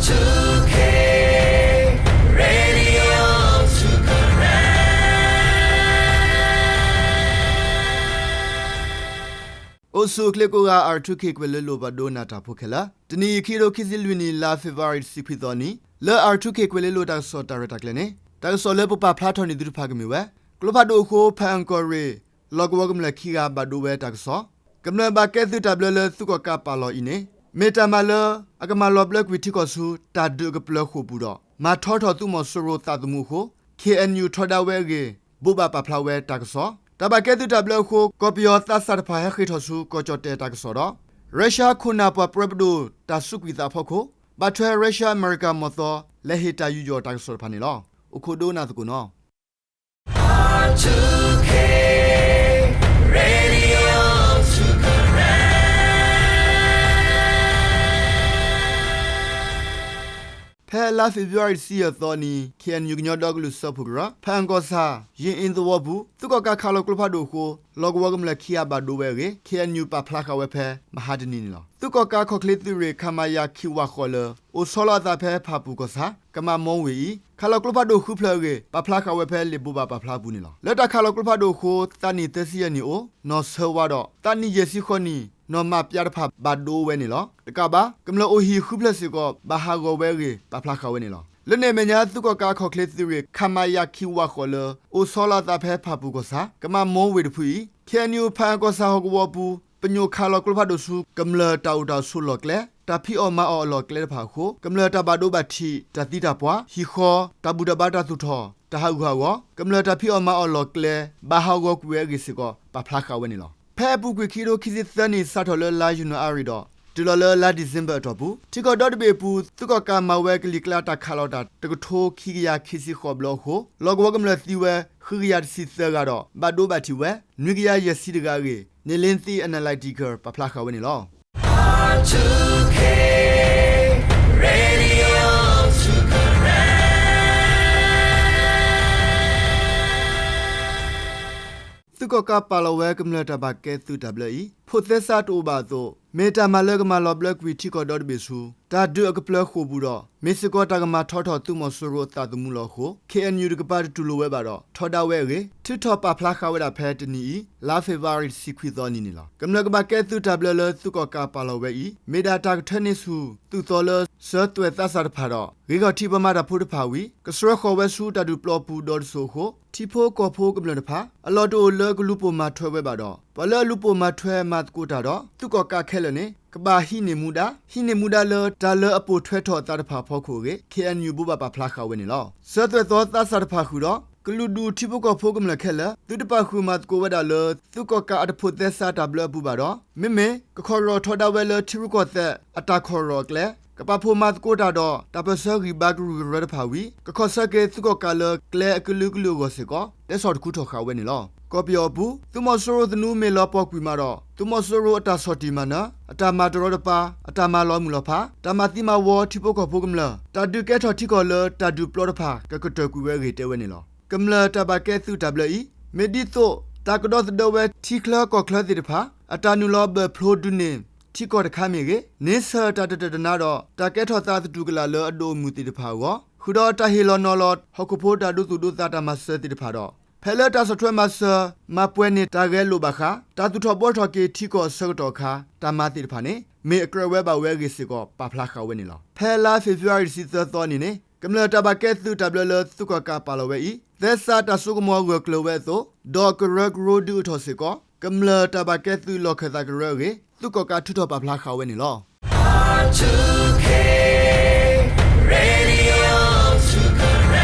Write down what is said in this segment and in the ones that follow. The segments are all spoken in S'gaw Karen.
two K Radio two Karen အိၣ်ဆူၣ်အိၣ်ချ့ကိးဂၤ R two K ကွဲၤလ့လိၤပှၤဒိကနၣ်တၢ်ဖိခဲလၢာ်, တနံၤအံၤ ခံကထိခံဆံလွံၢ်နံၣ် လါ February တဆံခွံသီနံၤ လၢ R two K ကွဲၤလ့လိၤတၢ်ကစီၣ်တၢ်ရဲၣ်တၢ်ကျဲၤန့ၣ် တၢ်ကစီၣ်လၢပပာ်ဖျါထီၣ်န့ၢ်သုတဖၣ်ကမ့ၢ်ဝဲ ကျိဖးဒိၣ်အဃိ ဖၣ်အၣ်ကီၢ်ရ့ၣ် လီၢ်ကဝီၤကမျၢၢ်ခံဂၤဘၣ်ဒိဝဲတၢ်ကစီၣ်, ကမျၢၢ်ဘၣ်ကဲသုးတၢ်ဘျၢလၢသုးကီၣ်ကးပာ်လီၤအံၤန့ၣ် မ့ၢ်တၢ်မၤလၢ အကမၤလီၤဘျၢကွံာ်ထံကီၢ်ဆူ တၢ်ဒုးအကပျၢၤဃိာ်ပူၤဒီး မၤထီထီၣ်သုးမီၤစိရိၤသးသမူအဃိ K N U ထီဒါဝဲအဂ့ၢ် ဘိးဘၣ်ပာ်ဖျါဝဲတၢ်ကစီၣ်, တၢ်ဘၣ်ကဲသုးတၢ်ဘျၢအဃိ ကီၢ်ပယီၤသးစၢ်တဖၣ်ဟဲဃ့ၢ်ထီၣ်ဆူ ကီၢ်ကၠီၣ်တဲၣ်တၢ်ကစီၣ်ဒီး ရၢရှါခိၣ်နၢ်ပှၤပြၢပဒိၣ်တၢ်စူးကွံာ်သးအဖီခိၣ် ဘၣ်ထွဲရၢရှါအမဲရကၤမီၢ်သီ လဲၤဟ့ၣ်တၢ်ယူးယီၣ်တၢ်ကစီၣ်တဖၣ်န့ၣ်လီၤ. အိၣ်ခိးဒိကနၣ်သကိးနီၤ. R two K Radio two Karen ဖဲလါ February တဆံယဲၢ်သီနံၤ K N U ကညီဒီကလုာ်စၢဖှိၣ်ကရၢ ဖၣ်အၣ်ကီၢ်ဆၣ် ယ့ၣ်အ့သဝီပူၤ သုးကီၣ်ကးခးလီၤကျိဖးဒိၣ်အဃိ လီၢ်ကဝီၤကမျၢၢ်ခံဂၤဘၣ်ဒိဝဲအဂ့ၢ် K N U ပာ်ဖျါဃာ်ဝဲဖဲမဟါတနံၤန့ၣ်လီၤ. သုးကီၣ်ကးခီၣ်ချ့သုးရ့ၣ် ခမရ ခံဝးဃိးလၢ အိၣ်ဆီလီၤအသးဖဲဖၣ်ပူၣ်ကီၢ်ဆၣ် ကမးမီဝ့ၢ်အံၤ ခးလီၤကျိဖးဒိၣ်ဃုဖျၢၣ်အဂ့ၢ် ပာ်ဖျါဃာ်ဝဲဖဲလံာ်ဘိးဘၣ်ပာ်ဖျါအပူၤန့ၣ်လီၤ. လၢတၢ်ခးလီၤကျိဖးဒိၣ်အဃိ သးနံၣ်သၢဆံယဲၢ်နံၣ်အိၣ် နီၢ်ဆၢဝါဒီး သးနံၣ်ယဲၢ်ဆံဃိးနံၣ် နီၢ်မးပၠါတဖၣ်ဘၣ်ဒိဝဲန့ၣ်လီၤ. တကးဘၣ် ကမျၢၢ်အိၣ်ဟံၣ်ဃုဖျၢၣ်စ့ၢ်ကီး ဘၣ်ဟးဂီၤဝဲအဂ့ၢ် ပာ်ဖျါဃာ်ဝဲန့ၣ်လီၤ. လၢန့ၣ်အမဲာ်ညါ သုးကီၣ်ကးခီၣ်ချ့သုးရ့ၣ် ခမရ ခံဝးဃိးလၢ အိၣ်ဆီလီၤအသးဖဲဖၣ်ပူၣ်ကီၢ်ဆၣ် ကမးမီဝ့ၢ်တဖုအံၤ K N U ဖၣ်အၣ်ကီၢ်ဆၣ်ဟီၣ်ကဝီၤပူၤ ပညိၣ်ခးလီၤကျိဖးဒိၣ်ဆူ ကမျၢၢ်တၢ်အိၣ်တၢ်ဆိးလီၢ်ကျဲ တၢ်ဖံးအီၣ်မၤအီၣ်အလီၢ်ကျဲတဖၣ်အဃိ ကမျၢၢ်တၢ်ဘၣ်ဒိဘၣ်ထံး တၢ်သံတၢ်ပှၢ် ဟံၣ်ဃီ တၢ်ဘူၣ်တၢ်ဘါတၢ်သူၣ်ထီၣ် တၢ်ဟးဂူာ်ဟးဂီၤ ကမျၢၢ်တၢ်ဖံးအီၣ်မၤအီၣ်လီၢ်ကျဲ ဘၣ်ဟးဂီၤကွံာ်ဝဲအဂ့ၢ်စ့ၢ်ကီး ပာ်ဖျါဃာ်ဝဲန့ၣ်လီၤ. ဖဲအပူၤကွံာ်ခံကထိခံဆံသၢနံၣ် စးထီၣ်လၢလါယနူၤအါရံၤဒီး တုၤလီၤလၢလါဒံၣ်စ့ဘၢၣ်အတီၢ်ပူၤ ထံကီၢ်ဒီတဘ့ၣ်အပူၤ သုးကီၣ်ကးမၤဝဲကလံၤကျါတၢ်ခးလီၤတၢ် တကထိခံကယၤခံဆံဃိးဘျီအဃိ လီၢ်ကဝီၤကမျၢၢ်သံဝဲ ဃုကယၤတဆံသၢဂၤဒီး ဘၣ်ဒိဘၣ်ထံးဝဲ နွံကယၤယဲၢ်ဆံတဂၤအဂ့ၢ် Nilinthi Analytical ပာ်ဖျါဃာ်ဝဲန့ၣ်လီၤ. R two K Radio two Karen သုးကီၣ်ကးပာ်လီၤဝဲကမျၢၢ်တၢ်ဘၣ်ကဲသုးတၢ်ဘျၢအံၤ ဖိးသဲစးတအိၣ်ဘၣ်အသိး မ့ၢ်တၢ်မၤလၢကမၤလီၤဘျၢကွံာ်ထံကီၢ်ဒီတဘ့ၣ်ဆူ တၢ်ဒုးအကပျၢၤဃိာ်ပူၤဒီး မ့ၢ်စ့ၢ်ကီးတၢ်ကမၤထီထီၣ်သုးမီၤစိရိၤအသးသမူလီၤအဃိ K N U တကပၤတတူၢ်လိာ်ဝဲဘၣ်ဒီး ထီဒါဝဲအဂ့ၢ် ထုးထီၣ်ပာ်ဖျါဃာ်ဝဲဒၣ်ဖဲတနံၤအံၤ လါ February တဆံခွံသီနံၤန့ၣ်လီၤ. ကမျၢၢ်ကဘၣ်ကဲသုးတၢ်ဘျၢလၢသုးကီၣ်ကးပာ်လီၤဝဲအံၤ မ့ၢ်ဒၣ်တၢ်ကထၢန့ၢ်ဆူၣ် သုးသီလၢ စၢၤသွဲၣ်သးစၢ်တဖၣ်ဒီး ဂ့ၢ်ခီၣ်ထံးပှၤမၤတၢ်ဖိတဖၣ်ဝံၤ ကဆှၢဃီၤဝဲဆူတၢ်ဒုးပျီပူၤဒီတစိၤအဃိ ထံဖိကီၢ်ဖိကမျၢၢ်တဖၣ် အလီၢ်တအိၣ်လၢကလူၤပိာ်မၤထွဲဝဲဘၣ်ဒီး ပှၤလၢအလူၤပိာ်မၤထွဲမၤသကိးတၢ်ဒီး သုးကီၣ်ကးခဲလၢာ်န့ၣ် ကဘၣ်ဟံးန့ၢ်မူဒါ ဟံးန့ၢ်မူဒါလၢတၢ်လၢအပိာ်ထွဲထီၣ်အသးတဖၣ်အဖီခိၣ်အဂ့ၢ် K N U ဘိးဘၣ်ပာ်ဖျါဃာ်ဝဲန့ၣ်လီၤ. စၢၤသွဲၣ်သီသးစၢ်တဖၣ်ဃုာ်ဒီး ကလုာ်ဒူၣ်ထံဖိကီၢ်ဖိကမျၢၢ်ခဲလၢာ် သုတပာ်ဃုာ်မၤသကိးဝဲဒၣ်လၢ သုးကီၣ်ကးအတဖိးသဲစးတၢ်ဘျၢအပူၤဘၣ်ဒီး မ့မ့ၢ် ကခီၣ်ရီၣ်ထီဒါဝဲလၢထံရူၢ်ကီၢ်သဲးအတၢ်ခီၣ်ရီၣ်အကျဲ ကပာ်ဖှိၣ်မၤသကိးတၢ်ဒီး တၢ်ပၢၢ်ဆၢဂံၢ်ဘါကရူၢ်ကရၢတဖၣ်ဝံၤ ကခီၣ်ဆၢက့ၤသုးကီၣ်ကးလၢကျဲအကလုာ်ကလုာ်အဂီၢ်စ့ၢ်ကီး တဲဆီၣ်တခူထီၣ်ဃာ်ဝဲန့ၣ်လီၤ. ကီၢ်ပယီၤအပူၤ သုးမီၤစိရိၤသနူမ့ၢ်လီၤပှီၢ်ကွံာ်မးဒီး သုးမီၤစိရိၤအတၢ်ဆီၣ်တံၢ်မၤနၢၤ အတၢ်မၤတရီတပါ အတၢ်မၤလီၤမုၢ်လီၤဖး တၢ်မၤသံမၤဝီထံဖိကီၢ်ဖိကမျၢၢ် တၢ်ဒုးကဲထီၣ်ထံကီၢ်လၢတၢ်ဒုးပျီတဖၣ် ကကတၢၢ်ကွံာ်ဝဲအဂ့ၢ်တဲဝဲန့ၣ်လီၤ. ကမျၢၢ်တၢ်ဘၣ်ကဲသုးတၢ်ဘျၢအံၤ မ့ၢ်ဒ်သိး တၢ်ကဒီသဒၢဝဲထံချၢကီၢ်ချၢသ့ၣ်တဖၣ် အတၢ်နုာ်လီၤဘၢၣ်ဖျိဒုးန့ၢ် ထံကီၢ်တခါမ့ၢ်ဂ့ၤ, န့ဆၢၣ်တၢ်တတၢၢ်တနါဒီး တၢ်ကဲထီၣ်သးသတူၢ်ကလာ်လၢအဒိၣ်အမုၢ်သ့ၣ်တဖၣ်အဂီၢ်, ဃုာ်ဒီးတၢ်ဟ့ၣ်လီၤနီၤလီၤ ဟီၣ်ခိၣ်ဖိတၢ်ဒိသူၣ်ဒိသးတၢ်မၤစၢၤသ့ၣ်တဖၣ်ဒီး ဖဲလၢတၢ်ဆီၣ်ထွဲမၤစၢၤ မၤပှဲၤန့ၢ်တၢ်ဂဲၤလိာ်ဘၣ်ဃး တၢ်သူၣ်ထီၣ်ဘှီထီၣ်က့ၤထံကီၢ်အဆၢကတီၢ်အခါ တၢ်မၤသ့ၣ်တဖၣ်န့ၣ် မ့ၢ်အကြၢးဝဲဘၣ်ဝဲအဂ့ၢ်စ့ၢ်ကီး ပာ်ဖျါဃာ်ဝဲန့ၣ်လီၤ. ဖဲလါ February တဆံသၢသီအနံၤန့ၣ် ကမျၢၢ်တၢ်ဘၣ်ကဲသုးတၢ်ဘျၢလၢသုးကီၣ်ကးပာ်လီၤဝဲအံၤ သဲစးတၢ်စိကမီၤဂၢၢ်ကျၢၤဝဲအသိး ဒီးကရၢကရိဒုးအိၣ်ထီၣ်စ့ၢ်ကီး ကမျၢၢ်တၢ်ဘၣ်ကဲသုးလီၢ်ခၢၣ်သးကရၢအဂ့ၢ် သုးကီၣ်ကးထုးထီၣ်ပာ်ဖျါဃာ်ဝဲန့ၣ်လီၤ.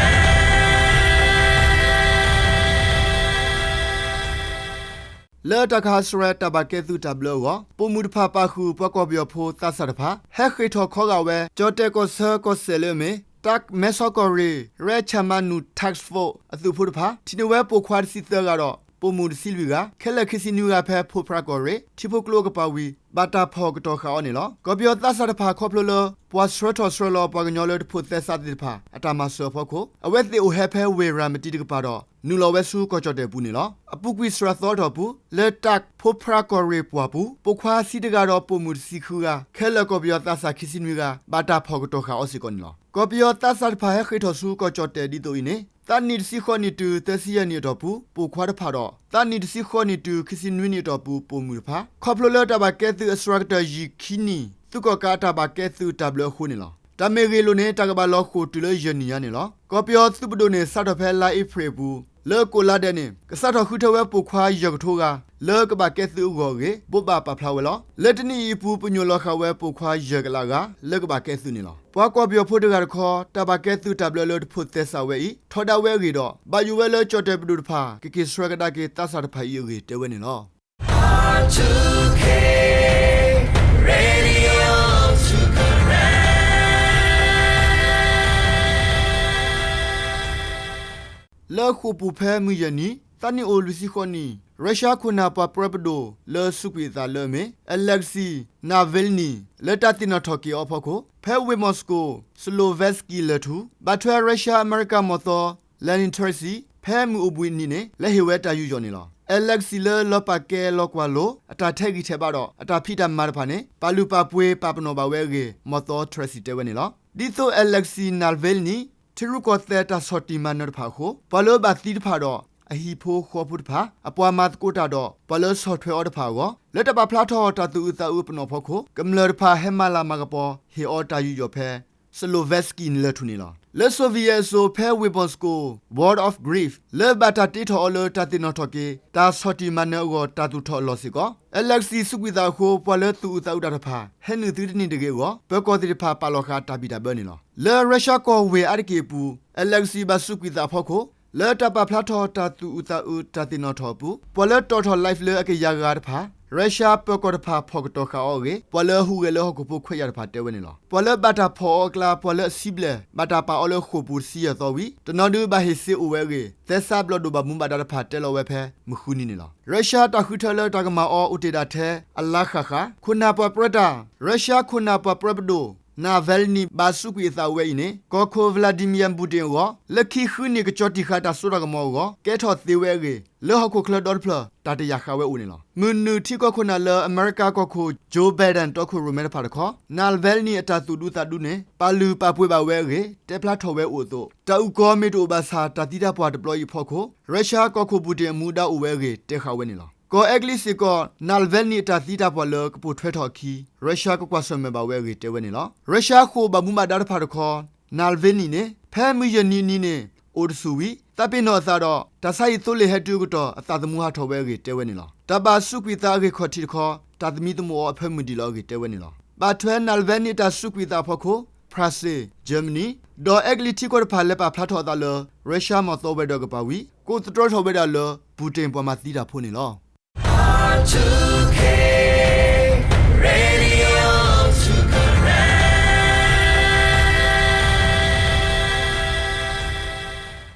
လၢတၢ်ကဟးစှၤတၢ်ဘၣ်ကဲသုးတၢ်ဘျၢအဂီၢ် ပိာ်မုၣ်တဖၣ်ပာ်ဃုာ်ပှၤကီၢ်ပယီၤဖိသးစၢ်တဖၣ် ဟဲဃ့ၢ်ထီၣ်ခီဂာ်ဝဲ ကၠီၣ်တဲၣ်ကီၢ်ဆၢကီၢ်စဲၣ်လၢအမ့ၢ် တၢ်မဲဆီးကီၢ်ရ့ၣ် ရဲၣ်ခၠၣ်မၤနူၣ် Task Force အသုးဖိတဖၣ် ထံၣ်န့ၢ်ဝဲပိာ်ခွါတဆံသၢဂၤဒီး ပိာ်မုၣ်တဆံလွံၢ်ဂၤ ခဲလၢာ်ခံဆံနွံဂၤဖဲဖိဖြါကီၢ်ရ့ၣ် ထံဖိကျိအကပၤဝံၤ ဘၣ်တၢ်ဖီၣ်ကတီၤဃာ်အီၤန့ၣ်လီၤ. ကီၢ်ပယီၤသးစၢ်တဖၣ်ခီဖျိလၢ ပှၤဆှၢထီၣ်ဆှၢလီၤပှၤကညီလၢတဖိးသဲစးသ့ၣ်တဖၣ် အတၢ်မၤစၢၤအဖီခိၣ် အဝဲသ့ၣ်အိၣ်ဟဲဖဲဝ့ၢ်ရၤမတံတကပၤဒီး နုာ်လီၤဝဲဆူကီၢ်ကၠီၣ်တဲၣ်ပူၤန့ၣ်လီၤ. အပူၤကွံာ်စှၤသီအတီၢ်ပူၤ လၢတၢ်ဖိဖြါကီၢ်ရ့ၣ်ပှၢ်ပူၤ ပိာ်ခွါဆံတဂၤဒီးပိာ်မုၣ်တဆံဃုဂၤ ခဲလၢာ်ကီၢ်ပယီၤသးစၢ်ခံဆံနွံဂၤ ဘၣ်တၢ်ဖီၣ်ကတီၤဃာ်အီၤစ့ၢ်ကီးန့ၣ်လီၤ. ကီၢ်ပယီၤသးစၢ်တဖၣ်ဟဲဃ့ၢ်ထီၣ်ဆူကီၢ်ကၠီၣ်တဲၣ်ဒ်သိးအံၤန့ၣ် သးနံၣ်တဆံဃိးနံၣ်တုၤသၢဆံယဲၢ်နံၣ်အတီၢ်ပူၤ ပိာ်ခွါတဖၣ်ဒီး သးနံၣ်တဆံဃိးနံၣ်တုၤခံဆံနွံနံၣ်အတီၢ်ပူၤ ပိာ်မုၣ်တဖၣ် ခီဖျိလၢတၢ်ဘၣ်ကဲသုးအစှၤကတၢၢ်ယံာ်ခံနံၣ် သုးကီၣ်ကးအတၢ်ဘၣ်ကဲသုးတၢ်ဘျၢအဃိန့ၣ်လီၤ. တၢ်မ့ၢ်ဂ့ၢ်လိာ်န့ၣ် တၢ်ကဘၣ်လီၤဃိာ်တုၤလၢယဲၢ်နံၣ်ညါန့ၣ်လီၤ. ကီၢ်ပယီၤသုးပဒိၣ်န့ၣ် စးထီၣ်ဖဲလါအ့ဖြ့ၣ်အပူၤ လၢကိးလါဒဲးန့ၣ် ကစးထီၣ်ဃုထၢဝဲပိာ်ခွါယဲၢ်ကထိဂၤ လၢကဘၣ်ကဲသုးအဂီၢ်အဂ့ၢ် ဘိးဘၣ်ပာ်ဖျါဝဲလီၤ. လၢတနံၣ်အံၤအပူၤ ပညိၣ်လီၤဃာ်ဝဲပိာ်ခွါယဲၢ်ကလးဂၤ လၢကဘၣ်ကဲသုးန့ၣ်လီၤ. ပှၤကီၢ်ပယီၤဖိတဂၤတခီ တၢ်ဘၣ်ကဲသုးတၢ်ဘျၢလၢတဖိးသဲစးဝဲအံၤ ထီဒါဝဲအဂ့ၢ်ဒီး ဘၣ်ယိၣ်ဝဲလၢကၠီၣ်တဲၣ်ပဒိၣ်တဖၣ် ကက့ၤဆှၢကဒါက့ၤသးစၢ်တဖၣ်အံၤအဂ့ၢ်တဲဝဲန့ၣ်လီၤ. လၢဃိာ်ပူၤဖဲမုၢ်ယဲၢ်နံၤ သးနံၣ်အိၣ်လွံၢ်ဆံဃိးနံၣ် ရၢရှၣ်ခိၣ်နၢ်ပှၤပြၢပဒိၣ် လၢစူးကွံာ်အသးလၢအမ့ၢ် Alexei Navalny လၢတၢ်သ့ၣ်နီၣ်ထီၣ်က့ၤအီၤအဖီခိၣ် ဖဲဝ့ၢ်မီၣ်စကိး Solovetsky လၢၢ်ထူၣ် ဘၣ်ထွဲရၢရှၣ်အမဲရကၤမီၢ်သီ Leonid Tretsy ဖဲမုၢ်အိၣ်ဘှံးနံၤန့ၣ် လဲၤဟ့ၣ်ဝဲတၢ်ယူးယီၣ်န့ၣ်လီၤ. Alexei လၢလီၤပာ်ကဲလီၤကွၢ်လိ အတၢ်ထဲးဂံၢ်ထဲးဘါဒီး အတၢ်ဖံးတၢ်မၤတဖၣ်န့ၣ် ပာ်လုၢ်ပာ်ပှ့ၤပာ်ပနီၣ်ဘၣ်ဝဲအဂ့ၢ် မီၢ်သီ Tretsy တဲဝဲန့ၣ်လီၤ. ဒ်သိး Alexei Navalny ထံရူၢ်ကီၢ်သဲးတၢ်ဆီၣ်တံၢ်မၤနၢၤတဖၣ်အဃိ ပှၤလၢဘၣ်သံတဖၣ်ဒီး အဟံၣ်ဖိဃီဖိတဖၣ် အပှၤမၤသကိးတၢ်ဒီး ပှၤလၢဆီၣ်ထွဲအီၤတဖၣ်အဂီၢ် လၢတၢ်ပာ်ဖျါထီၣ်တၢ်သူၣ်အုးသးအုးအပနီၣ်အဖီခိၣ် ကမျၢၢ်တဖၣ်ဟဲမၤလၤမၤကပီၤ ဟ့ၣ်အီၤတၢ်ယူးယီၣ်ဖဲ Solovetsky လၢၢ်ထူၣ်န့ၣ်လီၤ. လၢ Soviet အစိၤ ဖဲဝ့ၢ်မီၣ်စကိး Wall of Grief လၢဘၣ်တၢ်တ့ထီၣ်အီၤလၢတၢ်သ့ၣ်နီၣ်ထီၣ်က့ၤ တၢ်ဆီၣ်တံၢ်မၤနၢၤအဂီၢ် တၢ်သူၣ်ထီၣ်အလီၢ်စ့ၢ်ကီး Alexei စူးကွံာ်သးအဃိ ပှၤလၢသူၣ်အုးသးအုးတၢ်တဖၣ် ဟဲနုာ်သုတန့ၢ်တဂ့ၤအဂီၢ် ပၢၤကီၢ်သ့ၣ်တဖၣ်ပာ်လီၤဃာ်တၢ်ဘံၣ်တၢ်ဘၢန့ၣ်လီၤ. လၢရၢရှၣ်ကီၢ်ဝ့ၢ်အါတက့ၢ်အပူၤ Alexei ဘၣ်စူးကွံာ်သးအဖီခိၣ် လၢတၢ်ပာ်ဖျါထီၣ်တၢ်သူၣ်အုးသးအုးတၢ်သ့ၣ်နီၣ်ထီၣ်အပူၤ ပှၤလၢတီၣ်ထီၣ် live လၢအကယၤဂၤတဖၣ် ရၢရှၣ်ပၢၤကီၢ်တဖၣ်ဖီၣ်ကတီၤဃာ်အီၤအဂ့ၢ် ပှၤလၢဟူးဂဲၤလၢဟီၣ်ခိၣ်ဖိခွဲးယာ်တဖၣ်တဲဝဲန့ၣ်လီၤ. ပှၤလၢဘၣ်တၢ်ဖီၣ်အီၤအကျါ ပှၤလၢအဆံဘျဲၣ် ဘၣ်တၢ်ပာ်အီၤလၢဃိာ်ပူၤတဆံယဲၢ်သီဝံၤ တနီၤဒုးဘၣ်ဟ့ၣ်စ့အိၣ်ဝဲအဂ့ၢ် သဲစးဘျီၣ်ဒိၣ်ဘၣ်မူဘၣ်ဒါတဖၣ်တဲလီၤဝဲဖဲမုၢ်ဃုနံၤန့ၣ်လီၤ. ရၢရှၣ်တၢ်ဃုထၢလၢတၢ်ကမၤအီၤအိၣ်တ့ၢ်ဒၣ်ထဲအလါဃၣ်ဃၣ် ခိၣ်နၢ်ပှၤပြၢတၢ် ရၢရှၣ်ခိၣ်နၢ်ပှၤပြၢပဒိၣ် Navalny ဘၣ်စူးကွံာ်အသးဝဲအံၤန့ၣ် ကီၢ်ခိၣ် Vladimir Putin အဂီၢ် လၢခံဃုနံၣ်ကကၠီတံၢ်ဃာ်တၢ်စိတၢ်ကမီၤအဂီၢ် ကဲထီၣ်သ့ဝဲအဂ့ၢ် လၢဟီၣ်ခိၣ်ချၢဒီတဖျၢၣ် တၢ်တယာ်ဃာ်ဝဲအိၣ်န့ၣ်လီၤ. မုၢ်နုာ်ထံကီၢ်ခိၣ်နၢ်လၢအမဲရကၤကီၢ်ခိၣ် Joe Biden တီခိၣ်ရိၣ်မဲတဖၣ်တခီ Navalny အတၢ်သူၣ်ဒူသးဒူန့ၣ် ပာ်လုၢ်ပာ်ပှ့ၤဘၣ်ဝဲအဂ့ၢ် တဲဖျါထီၣ်ဝဲအိၣ်အသိး တၢ်အုၣ်ကီၤမ့ၢ်တအိၣ်ဘၣ်ဆၣ် တၢ်သံတၢ်ပှၢ်တဘျီအံၤအဖီခိၣ် ရၢရှၣ်ကီၢ်ခိၣ် Putin အမူဒါအိၣ်ဝဲအဂ့ၢ် တဲဃာ်ဝဲန့ၣ်လီၤ. ကီၢ်အဲကလံးစ့ၢ်ကီး Navalny အတၢ်သံတၢ်ပှၢ်လၢကပိာ်ထွဲထီၣ်အခံ ရၢရှၣ်ကကွၢ်ဆၢၣ်မဲာ်ဘၣ်ဝဲအဂ့ၢ်တဲဝဲန့ၣ်လီၤ. ရၢရှၣ်ဃိာ်ဘၣ်မူဘၣ်ဒါတဖၣ်တခီ Navalny န့ၣ် ဖဲမုၢ်ယဲၢ်နံၤအနံၤန့ၣ် အိၣ်တဆူၣ်ဝံၤ သးပ့ၤနီၣ်အသးဒီး တၢ်ဆါဟံၣ်သိလ့ၣ်ဟဲတုၤအကတီၢ် အသးသမူဟးထီၣ်ဝဲအဂ့ၢ်တဲဝဲန့ၣ်လီၤ. တၢ်ဘၣ်စူးကွံာ်သးအဂ့ၢ်ခီၣ်ထံးတခီ တၢ်သမံသမိးအီၤအဖၢမုၢ်ဒံးလီၤအဂ့ၢ်တဲဝဲန့ၣ်လီၤ. ဘၣ်ထွဲ Navalny အတၢ်စူးကွံာ်သးအဖီခိၣ် ဖရၣ်စ့ၣ်, ကၠၢမနံၤ ဒီးအဲကလံးထံကီၢ်တဖၣ်လဲၤပာ်ဖျါထီၣ်အသးလၢ ရၢရှၣ်မီၢ်သီဝဲၤဒၢးကပၤဝံၤ ကိးသတြီထီၣ်ဝဲဒၣ်လၢ Putin ပှၤမၤသံတၢ်ဖိန့ၣ်လီၤ.